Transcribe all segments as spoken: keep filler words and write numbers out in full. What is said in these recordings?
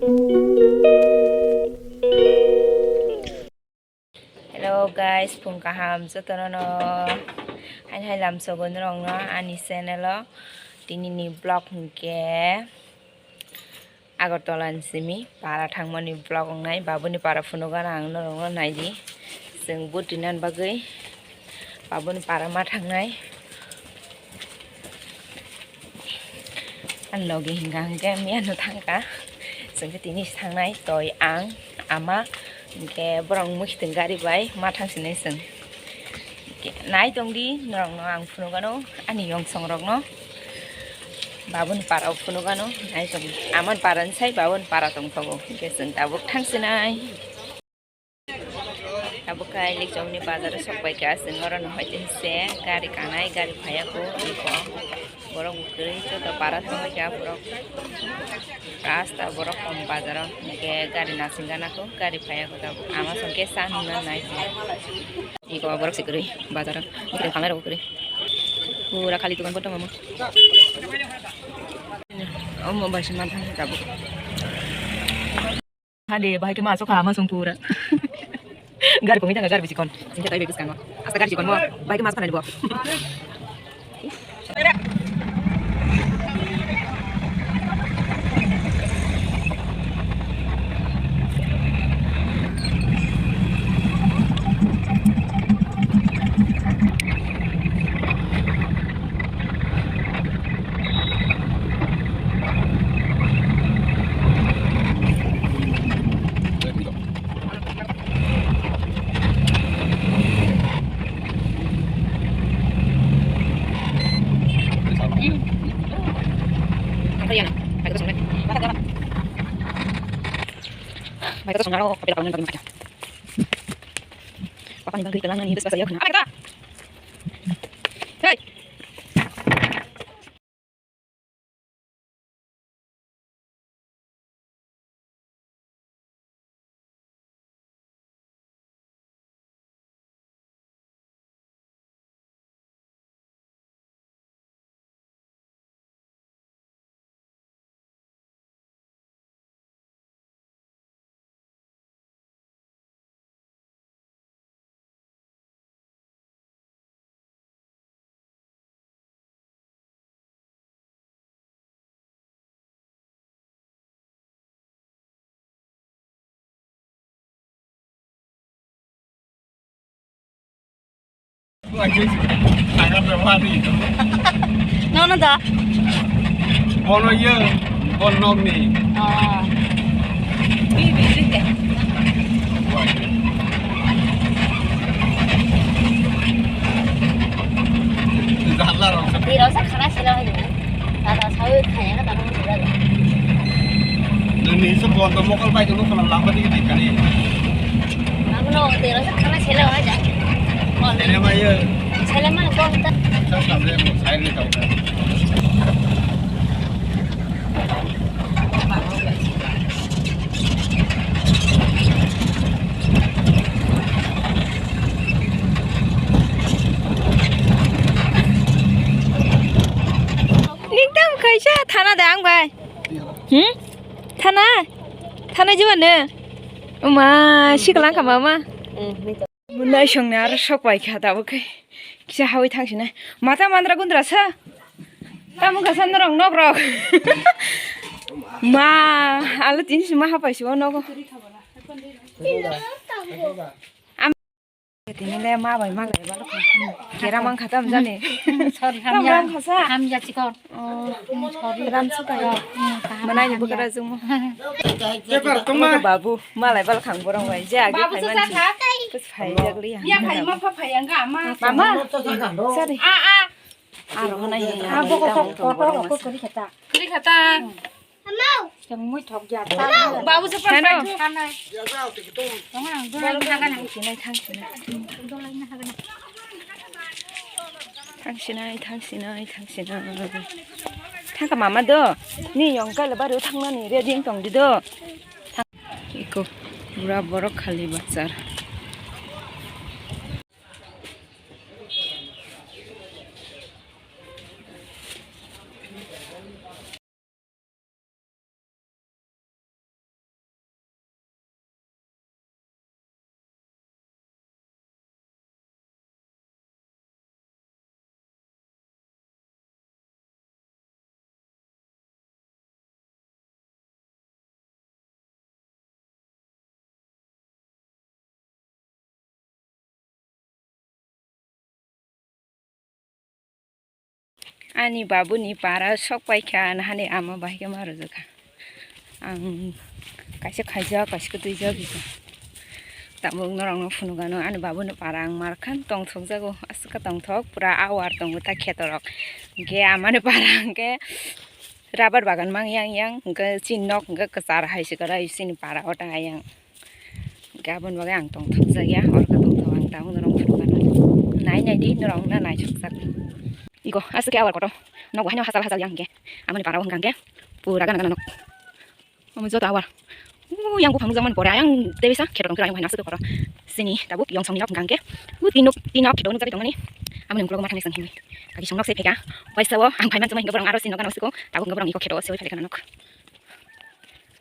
Hello guys, phung kaham jotono no. Hain hai lamsogo norokno ani channel o. Tini ni vlog hwnkhe Agartala ni simi para thangmani vlog wngnai. Babuni para phunukgano ang norokno naidi. Chwng bwtwi nani bagwi babuni para ma thangnai. Ani logi hingka hingke miyano thangka. Chwngkhe tini thangnai toi ang ama hingke borok mwkhitwng gari bai ma thangsinai chwng. Nai tongdi norokno ang phunukgano ani yongsong rokno. Babuni para o phunukgano nai tongdi. Amani para ni sai babuni para tongthogo. Hingke chwng tabuk thangsinai. Tabuk khe Likchomni bazar o sok pai kha, chwng oro no hoi se gari kanai, gari phaiya kho, eko borok bo kwrwi joto para thangbai kha borok. Rasta borok kom bazar o, hwnkhe gari nasing gana kho, gari phaiya kho tabuk. Ama song khe sa nungna nai kho. Eko borok se kwrwi bazar o, eko thanglai rok kwrwi. Pura khali dokan bo tongo omo. Omo bai se man thang tabuk. Hade, bahai khe ma aswk kha, ma song pura. Gari komai thangkha, gari bisi kon. Singkhe tai bebis kangma. Asta gari si kon mo. Bahai khe ma aswk kha nani bo. Bai kata songnaro, kopi lakang nang kami. Papa ni bangkri kelang ni bes pasal ya kena. Apa kata? Hei. Nono da? Bono ye, bon nokni. Ah. Bi, bi, bi, ke. Dala rok. Di rasa khana sila hai. Tata sawi khaya ka tata mo sila. Nini se bon to mokol bai to mokol lamba di di kani. Amo no di rasa khana sila hai ja. Sila ma ye. Sila ma ko ta. Sa sa le mo sai le ta. Ning tam kaisa thana da ang bai. Hmm? Thana? Thana jiwa ne? Uma, siklang ka mama. Munai song ne aro sok pai kha tabuk khe. Kisa hawi thang sina. Mata mandra gundra sa. Tamo kasa norok nok rok. Ma, alo tin sima hapai si o nogo. Tini le ma bai ma lai balo kha. Kera mang kha tam jani. Sor tam hamya, ram kha sa. Hamya chikon. Oh, sor ram chikon. Hmm, kaham manai ni hamya. Bukra jung. Paper tongma. Babu, ma lai bal khang borong bai. Je agi babu phai sa man sa. Kus phai jagli ya. Ya khai ma pha phai ang ga ma. Mama. Sorry. A a. Aro hwnai ya. Ah, boko kok kotor ko kuri khata. Kuri khata. Amau. Yang mui thok ya. Babu se pan pan. Thang sinai, thang sinai. Thang sinai, thang sinai, thang sinai. Thang ka mama do. Ni yong ka le baru thang nani ready tong di do. Iko pura borok khali bachar. Ani babuni para sok paikha, nahani ama bahai khe ma rwjak kha. Ang kaisa khaijak, kaisa khe twijak hika. Tabuk norokno phunukgano, ani babuni para ang mar khan tongthokjago, aswk khe tongthok, pura awar tongo ta khetorok. Hwnkhe amani para hwnkhe rubber bagan mang yang yang, hwnkhe chini nok hwnkhe kwchar hai se kwrwi chini para o ta ayang. Hwnkhe aboni bagwi ang tongthokjak ya, oro khe tongthok ang tabuk norok phunukgano. Nai nai di norok wngna naithokjak. Iko, aswk khe awar kotor. Nok bo haino hachal hachal yang hwnkhe. Aboni para o hwnkha hwnkhe pura gana gana nok. Omo joto awar. O yang buphang nukjakmani pore ayang tei bisa kheto tongphuru ayang hai aswk khe kotor. Chini tabuk yong songni nok hwnkha hwnkhe. O tin nok, tin nok kheto nukjagwi tongmani. Aboni ukologo ma thangwi chwng hinwi. Kaki song nok se phaikha. Paisa o ang phaimani chwngma hwnkhe borok aro chini nok gana usiko tabuk hwnkhe borok iko kheto o sewi phaikha nok.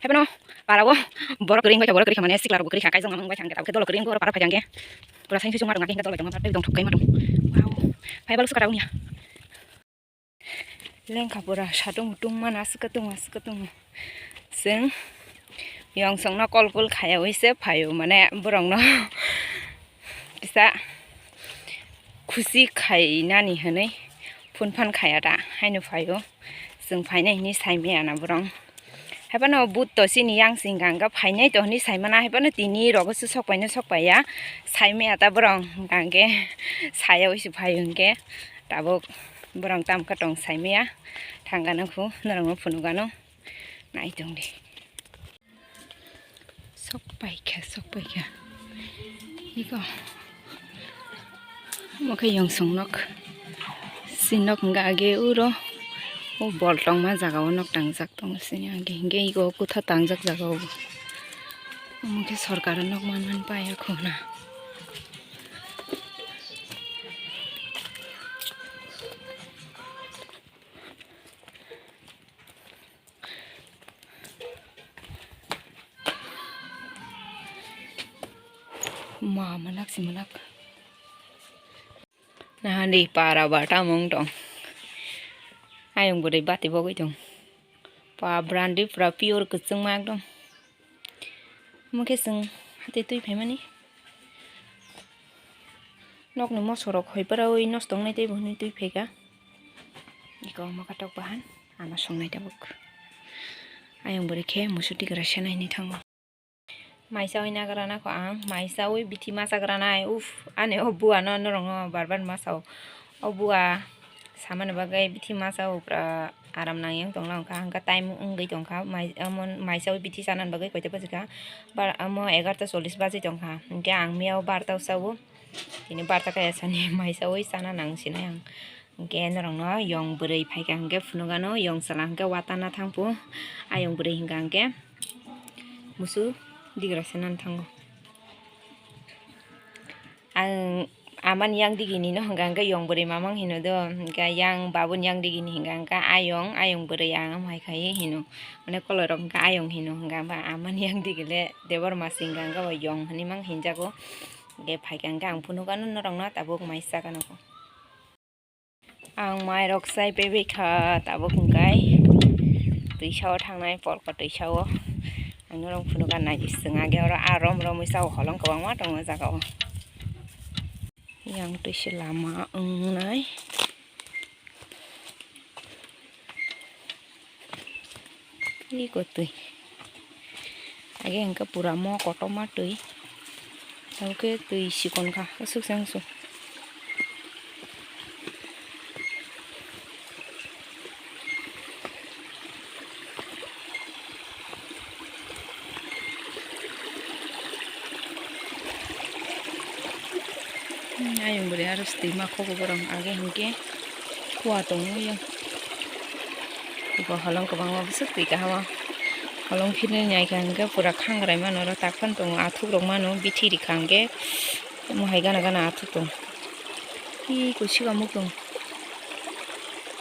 Haiphano para o borok kwrwi wngwi kha, borok kwrwi kha mane sikla rok bo kwrwi kha, kaijak mamang bai thangkhe tabuk khe dolo kwrwi wngkhe oro para phaikha hwnkhe. Pura sainsui chukma rok hwnkha khe dolo bai tongma tei tongthok kai ma tong. Wow. Phaiba luksa kara wngya. Lengkha pura satung tung mana aswk tung aswk tung. Chwng yong songno call call khaya wi se phaio mane borokno kisa khusi khainani hwnwi phone phan khaya da haino phaio. Chwng phainai hwnwi saimaya na borok. Haiphano but to chini yang sing hwnkha hwnkhe phainai to hwnwi saimana, haiphano tini rogo se sok paino sok paiya saimaya ta borok hwnkha hwnkhe saya wi se phaio hwnkhe. Tabuk borok tam khe tong saimaya thangkha nang khu norokno phunukgano nai tongdi. Sok paikha, sok paikha. Iko. Omo khe yong song nok. Si nok hwnkha age uro. O bol tongma jaga o nok tangjak tongo sini age. Hwnkhe iko kutha tangjak jaga o. Omo khe sorkar o nok manmani paiya khuna. Ma manak si manak. Nahani para bata mung tong. Ayung bwrwi bati bogwi tong. Pa brandi pura pure kwchwng ma ekdom. Omo khe chwng hati twi phaimani. Nokni mosorok hoi pora oi nosto wngnai tei bo hwnwi twi phaikha. Iko omo katok bahan ama songnai tabuk. Ayung bwrwi khe musu tigra sena hinwi thango. Mai chaui nagra nako ang, mai chaui bithi ma chagra nai, uff, ani o bua no norok no bar bar ma chao. O bua samani bagwi bithi ma chao pura aram nang yang tong lang kha, hwnkhe time wngwi tong kha, mai, omo mai chaui bithi chanani bagwi koita baji kha, bar, omo egarta chollish baji tong kha, hwnkhe ang miyao barta o chao, tini barta kaya sani mai chaui chana nang sinai ang. Hwnkhe norokno yong bwrwi phaikha hwnkhe phunukgano, yong chwla hwnkhe watana thangphu, ayong bwrwi hwnkha hwnkhe musu digra senani thango. Ang amani yang digini no hwnkha hwnkhe yong bwrwi mamang hino do, hwnkhe yang babuni yang digini hwnkha hwnkhe ayong, ayong bwrwi ang amhai khai hino, mane koloi rok hwnkhe ayong hino, hwnkha hwnkhe amani yang digile Debbarma se hwnkha hwnkhe bo yong hinwi mang hinjago. Hwnkhe phaikha hwnkhe ang phunukgano norokno tabuk mai chakano. Ang mairok chai paibai kha tabuk hwnkhe twisa o thangnai polka twisa o. Ang norok phunukha naidi chwng age oro a rom romwi sao holong kwbangma tongo o jaga o. Yang twisa lama wngnai. Iko twi. Age hwnkhe pura mo kotorma twi. Tabukhe twi sikon kha, aswk se wngsu. Ayang bwrwi aro swtwi ma khobo borok age hwnkhe khua tongo yang. Iko holong kwbangma bwswk twi kaham o. Holong phirnani naikha hwnkhe pura khangrai mano oro tak phano tongo, athuk rok mano bithi rikha hwnkhe omo hai gana gana athuk tongo. Iko sikamuk tongo.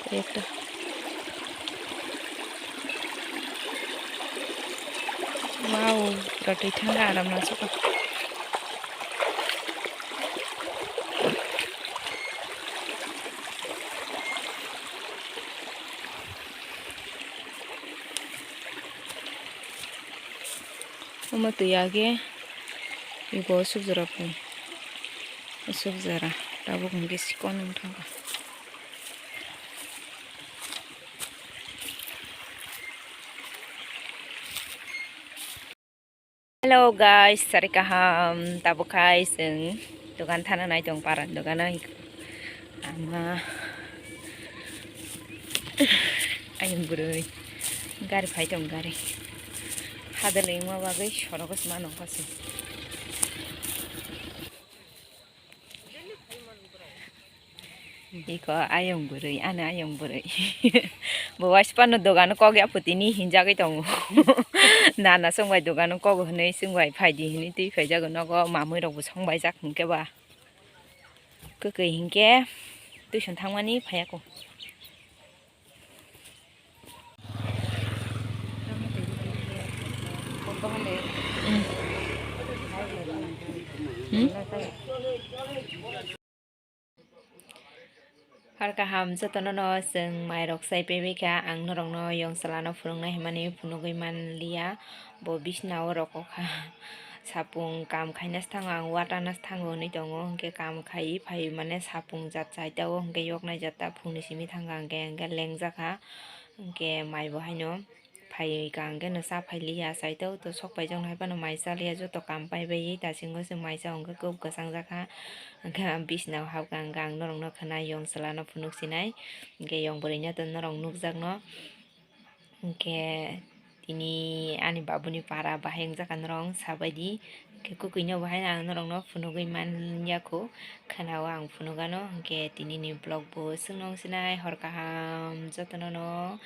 Ekta. Wow, pura twi thangkha aram naisukha. Omo twi age ego aswk jora pung, aswk jora tabuk hwnkhe sikon wng thangkha. Hello guys, sari kaham. Tabuk khai chwng dogan thana nai tong, paran dogano. Ama ayung bwrwi gari phai tong, gari hadalwi wngma bagwi sorogo sma nongkha se. Iko ayung bwrwi, ani ayung bwrwi. Bo waisipano dogano kok ya putini hinjagwi tongo. Nana chwng bai dogano kok hwnwi chwng bai phaidi hwnwi twi phaijago nogo, mamwi rokbo song baijak hinkhe ba. Kwkwi hinkhe tuition thangmani phaiya ko. Har kaham jotono no chwng mairok chai paibai kha, ang norokno yong chalano phunuknai hwnmani phunugwi manliya, bo bisnao rokokha. Sapung kam khaina se thango, ang watana se thango hwnwi tongo, hinkhe kam khaiwi phaiwi mane sapung jat chai tao, hinkhe yoknai jat ta phungni simi thangkha, hinkhe, hinkhe lengjak kha, hinkhe mai bo haino. Phai ka hwnkhe no cha phailiya, saito to sok paijak no hai phano mai chaliya, joto kam pai bai dasingo se mai cha hwnkhe kok kwchang jakha, hwnkhe bisnao habkha hwnkhe ang norokno khwnai yong chwlano phunuk sinai, hwnkhe yong bwrwino to norok nukjakno, hwnkhe tini ani babuni para bahai wngjak kha norok sabaidi, hwnkhe kwkwino bo haino ang norokno phunugwi manya kho, khwnao ang phunukgano, hwnkhe tinini vlog bo chwngno wng sinai hor kaham jotono no.